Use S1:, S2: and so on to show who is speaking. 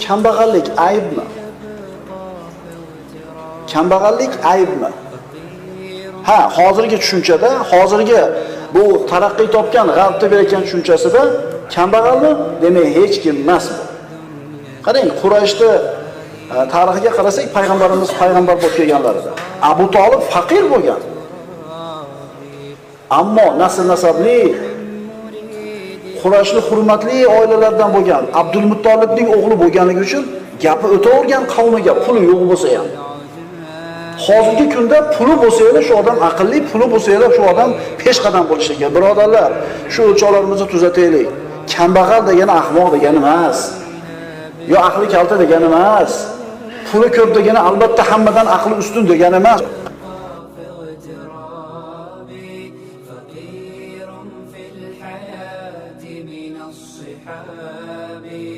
S1: Kambag'allik aybmi? Kambag'allik aybmi? Ha, hozirgi tushunchada, hozirgi bu taraqqiy topgan g'arbda berayotgan tushunchasida kambag'almi? Demak, hech kim emas bu. Qarang, Qurayshni tarixiga qarasak, payg'ambarimiz payg'ambar bo'lib kelganlarida Abu Tolib faqir bo'lgan. Ammo nasl nasabli Qurayshni hurmatli oilalardan bo'lgan Abdul Muttolibning o'g'li bo'lganligi uchun gapi o'tavergan qavmiga puli yo'q bo'lsa ham. Hozirgi kunda puli bo'lsa ham shu odam aqlli, puli bo'lsa ham shu odam peshqadam bo'lishi kerak. Birodarlar, shu o'lchovlarimizni tuzataylik. Kambag'al degani ahmoq degani emas. Yo aqli kalta degani emas. Puli ko'p degani albatta hammadan aqli ustun degani emas.